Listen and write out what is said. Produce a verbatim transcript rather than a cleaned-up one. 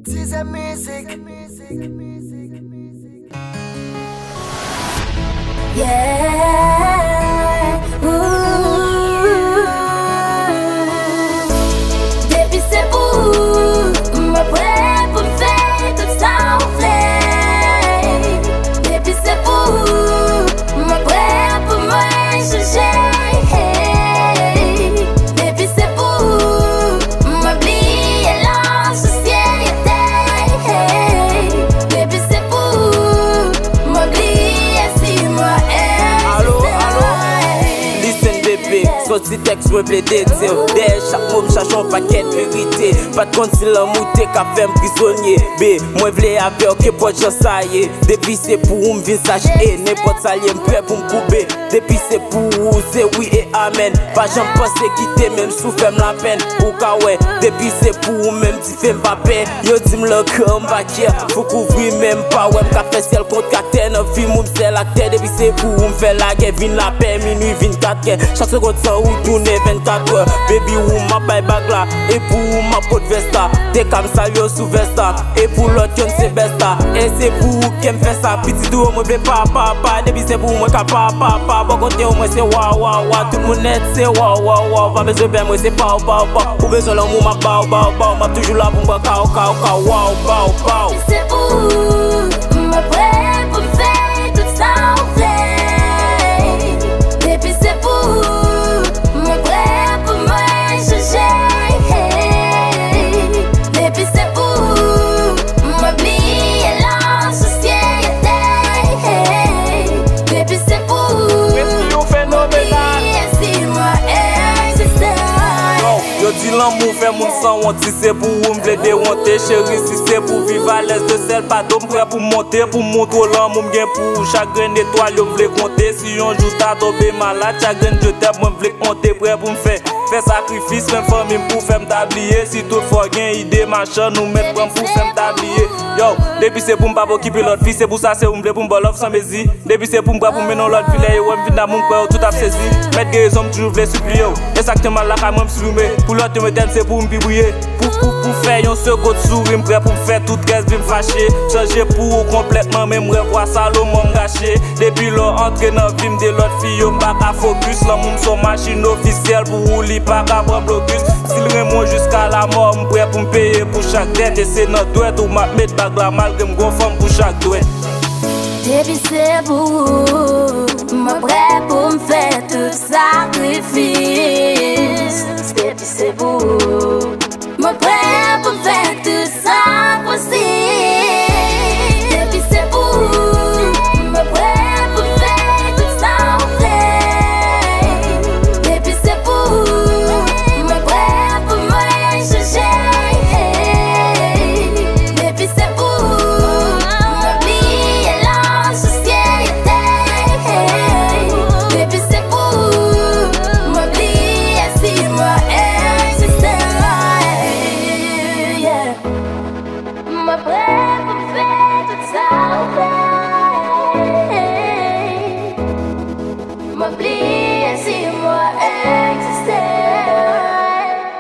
Tizè mizik. Yeah. Ooh. Depi se pou ou, mwen prè pou m fè tout sa ou vle. Depi se pou ou, mwen prè pou mwen chanje. Depi se pou ou, mwen bliye lansosyete. Depi se pou ou, mwen bliye si mwen egziste. Listen, bebe, se yon ti tèks mwen vle dedye w. Dèyè chak mo m chache yon pakèt verite. Pa t konn si lanmou te ka fè m prizonye. Be, mwen vle avè w kenpòt jan sa ye. Depi se pou ou m vin sache. E nenpòt sa l ye m prè pou m koube. Depi se pou ou, se wi e amèn. Pa janm panse kite menm si w fè m lapenn. Ou ka wè, depi se pou ou menm dife m pa pè. Yo di m lòk m pa kyè. Fou kouvri men m pa wè m ka fè syèl kont katè. Nan vi m ou m sèl aktè. Depi se pou ou m fè lagè vin lapè. Minwi vin kat kè. Chak segonn san ou tounen vennkat è. Baby ou m ap bay bag la. E pou ou m ap pot vès la. Te ka m salye w sou vès la. E pou lòt yo n se bèsta. E se pou ou ke m fè sa. Pitit ou yo mwen vle pa, pa, pa. Depi se pou ou mwen ka pa, pa, pa. Bò kote w mwen se wa, wa, wa. Tout moun nèt se wa, wa, wa. Ou pa bezwen pè mwen se pa w, pa w, pa w. Ou bezwen lanmou m ap ba w, ba w, ba w. M ap toujou la pou m pran ka w, ka w, ka w. Wa w, pa w, pa w. Se pou ou, mwen prè pou m fè tout sa ou vle. Depi se pou ou, mwen prè pou mwen chanje. Depi se pou ou, mwen bliye lansosyete. Depi se pou ou, mwen bliye si mwen egziste. Yo di lanmou fè moun sanwont. Si se pou ou m vle dewonte. Cheri, si se pou viv alèz de sèl bato m prè pou m monte. Pou m montre w lanmou m gen pou ou. Chak grenn etwal yo m vle konte. Si yon jou ta tonbe malad, chak grenn je t'aime mwen m vle konte. Prè pou m fè, fè sakrifis, menm fanmi m pou fè m ta bliye. Si tout fwa w gen ide machann ou mèt pran m pou fè m ta bliye. Yo, depi se pou m pa okipe lòt fi. Se pou sa se ou m vle pou m ba w love san mezi. Depi se pou m prè pou m mennen w lòt vi. Lè yo wè m vin damou m kwè yo tout ap sezi. Mèt gen rezon m toujou vle sipliye w. E sa k te mal lakay mwen m siprime. Pou lòt yo m etèn se pou ou m pi briye. Pou, pou, pou fè yon segonn souri m prè pou m fè tout rès vi m fache. Chanje pou ou konplètman menm rèv wa Salomon m gache. Depi lè w antre nan vi m de lòt fi yo m pa ka fokis. Lanmou m se yon machin ofisyèl pou ou li pa ka pran blokis. Si l renmen w jiska lamò m prè pou m peye pou chak dèt. E se nan dwèt ou m ap met bag la malgre m gon fanm pou chak dwèt. Depi se pou ou, mwen prè pou m fè tout sakrifis. Depi se pou ou, mwen prè pou m fè tout sa posib. Depi se pou ou, mwen prè pou m fè tout sa ou vle. Depi se pou ou, mwen prè pou mwen chanje. Depi se pou ou, mwen bliye lansosyete. Depi se pou ou, mwen bliye si mwen egziste. Yeah. Mwen prè pou